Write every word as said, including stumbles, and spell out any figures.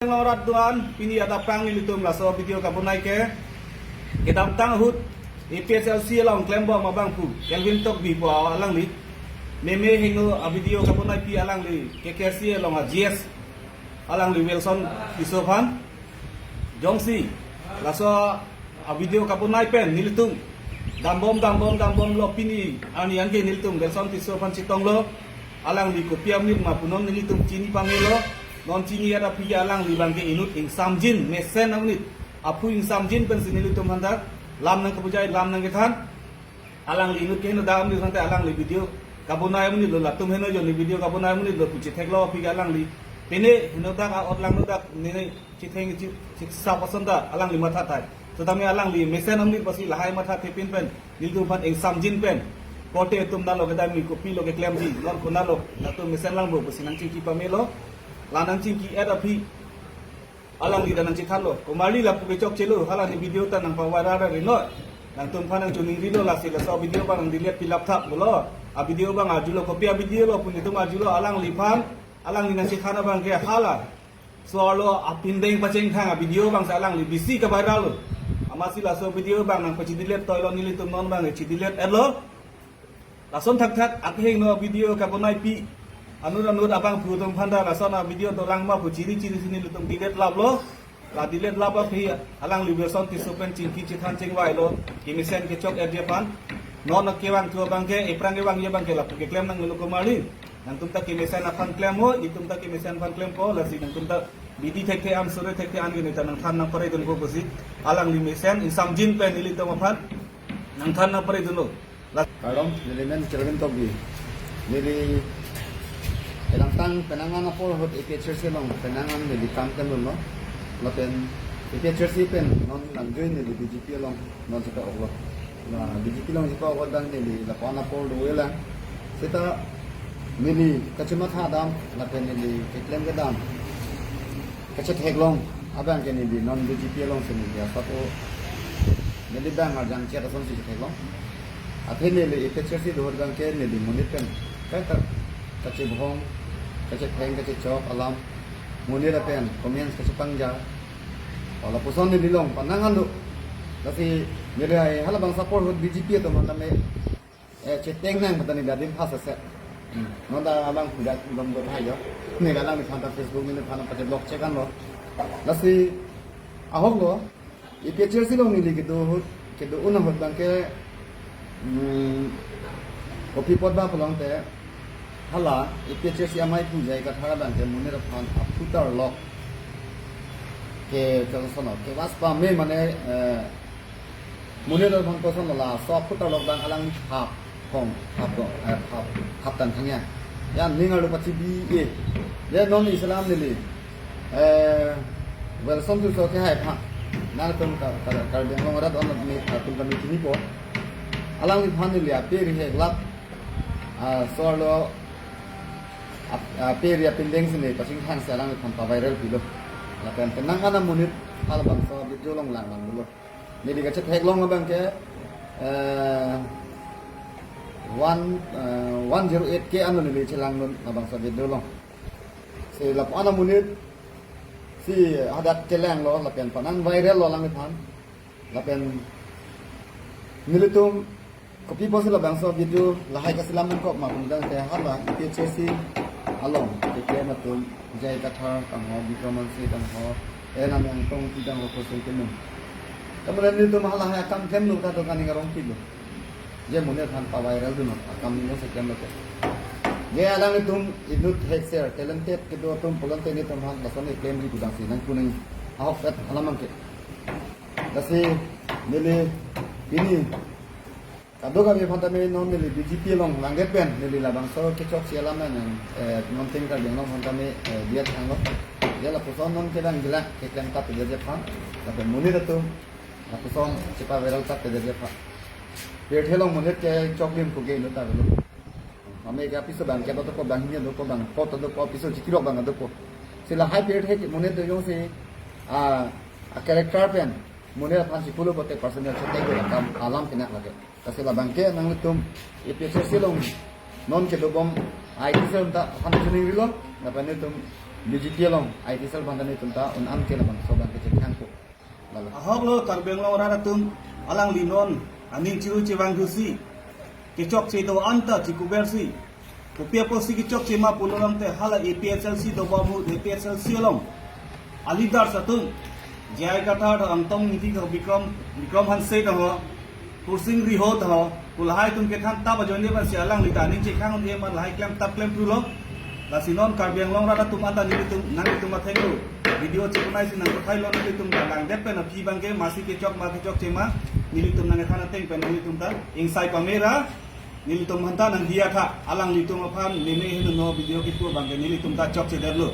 Kardeng Long Rat do-an, pini adap pang nelitum laso video kabonai ke. Kedamtang ahut A P H L C along klembom abangphu Kelvin Tokbi pu alangli meme heno a-video kabonaipi alangli K K C along a-G S alangli Wilson Tisso aphan. Jongsi laso a-video kabonai pen nelitum dambom dambom dambomlo, pini arni anke nelitum Wilson Tisso aphan chetonglo. Alangli kopi amonit ma pu non nelitum chini pamelo. Non chini-et aphi ke alangli abangke inut ingsamjin, mesen amonit, aphu ingsamjin pensi nelitum aphanta lam nangkapujai, lam nangkethan. Alangli inut ke heno dak amonit aphanta alangli video kabonai amonitlo, latum heno jonni video kabonai amonitlo pu chetheklo aphi ke alangli pine heno dak a-ot langno dak nene chetheng chi, chesap ason ta alangli matha thai. Setame alangli mesen amonit pusi lahai matha thepin pen nelitum aphan ingsamjin pen, kote atum nalo kedam mi kopilo keklemji, non konatlo latum mesen langpo pusi nangchingki pamelo. La nangchingki-et aphi alangli ta nangchethanlo. Komarli lapu kechokchelo, hala ne video ta nangpa-viral rinoi. Nangtum aphan nangchiningrilo, lasi laso video abang nang-delete pilap thap pulo. A-video abang arjulo, kopi a-video lo pu nelitum arjulo, alangliphan, alangli nangchethan abangke hala so-arlo apindeng pachengthang a-video abangsi alangli bisi ka-viral lo. Amatsi laso video abang nangpachi-delete toilo, nelitum non abang chi-delete-etlo. Lason thakthak akehingno video kabonaipi anut anut abangphu atum aphanta lason a-video dolang ma pu chiri chirisi nelitum delete laplo. La delete lap aphi alangli Wilson Tisso pen chingki chethan chingvailo, kemesen kechok-etji aphan. Non kevangthu abangke, ephrang kevangji abangke lapu keklem nanglo komarli. Nangtum ta kemesen aphan klempo, itum ta kemesen aphan klempo, lasi nangtum ta bidi thekthe an, sore thekthe an ke neta nangthan nangparedunpo pusi alangli mesen ingsamjin pen nelitum aphan nangthan nangparedunlo. La- Kardom, neli men Kelvin Tokbi. Neli kedamtang penang an apor ahut A P H L C along penang an neli kam klemdunlo. Lapen A P H L C pen non nangjui neli B J P along non chepa-oklo. La B J P along chepa-ok abang neli lapu-an apor dolang. Seta neli kachematha dam, lapen neli keklem kedam kachetheklong abangke neli non B J P alongsi neli asap-o, neli bang arjang chet asonsi chetheklong. Athe neli A P H L C do ahut abangke neli monit pen kaita kachebhong, kachetheng, kachechok alam, monit apen comments kachepangja, o lapuson neli long panang an do. Lasi neli ai halabangso apor ahut B J P atum aphan tame, eh, cheteng nang patani dadim phas aset. Hmm. Non ta abangphu dak dom go thai jo. Ne galang ni phanta Facebook ni phanta pacheblock check anlo. Lasi ahoklo. A P H L C along neli kedo ahut, kedo-un ahut abangke, hmm, kopi apot ba pulote hala A P H L C amei pu J I Kathar abangke monit aphan aphutar lok ke, ke koson lo, ke was pa me mane, eh, monit aphan kosonlo laso aphutar lok abang alangli thap kong, thap kong, eh, thap, thap tang thangya. Ya, ning arlo pachibi-e. Ya, non isi alam neli, eh, Wilson Tisso kehai aphan, nangtum ka, ka, Karbi Anglong arat on ni, atum kami chinipo. Alangliphan neli ape ri heklap, ah, so-arlo ap-, ape ri apindengsi neli pachingthangsi alangliphan pa-viral pilo. Lapen penang an amonit halabangso video along lang lang dolo. Neli kachetheklong abangke, eh, one, eh, one zero eight K anlo neli chelangdun labangso video along. Si lapu-an amonit si hadak chelanglo lapen penang viral lo alangliphan. Lapen nelitum kopi pusi labangso video lahai kasilam nangkok ma pu tangte hala A P H L C along keklem atum J I Kathar tangho, Bikram Hanse tangho, eh, Namyang Tongti tangho, Kosoi Timung. Kemudian nelitum halahai akam klemlo ta do kaning arong pilo. Je monit aphan pa-viral dunlo, akam ni mo se klemlo ke. Je alanglitum inut hekser, talented kedo atum pulote nelitum aphan lason klemji pu tangsi nangkuning ahokpet alam abangke. Lasi neli pini kadokave aphan tame non neli B J P along langdet pen neli labangso kechok si alam nang, eh, non ting Karbi Anglong aphan tame, eh, diya thanglo. Ya lapuson non kedang gila keklem tap dia je aphan. Lapen monit atum lapuson chepa-viral tap dia je aphan. Pirthe along monit kechoklim puke inut ta lo. Mame ke apiso abang ke dopo, abang hini dopo, abang pot dopo, apiso chikirok abang dopo. Si lahai pirthe monit do jongsi, ah, a-character pen monit aphan si pulo pote personal chetek do akam alam kena lake. Lasi labangke nanglitum A P H L C along non kedobom I T cell ta aphan chiningrilo, lapen nelitum B J P along I T cell aphan ta nelitum ta un-an ke labangso abang kechethangpo. Lalo. Ahok lo Karbi Anglong arat atum, alangli non aning chiru chevang thusi kechokche do-an ta chikubersi, kopi apotsi kechokche ma pulo tangte hala A P H L C dobom ahut A P H L C along a-leaders atum, J I Kathar tho, Angtong Engti tho, Bikram, Bikram Hanse tho, Pursing Riho tho, pu lahai atum kethan tap ajoine pensi alangli ta aning chekhang un-e amat lahai klemtap klemthulo. Lasi non Karbi Anglong arat atum anta nelitum, nanglitum athengno video chepunai si nangkothailo, nanglitum ta langdet pen aphi abang ke masi kechok ma kechokche ma, nelitum nangkethan ateng pen nanglitum ta ingsai pamera, nelitum aphanta nangdiya tha, alanglitum aphan meme henono video kipu abang ke nelitum ta chokchedetlo.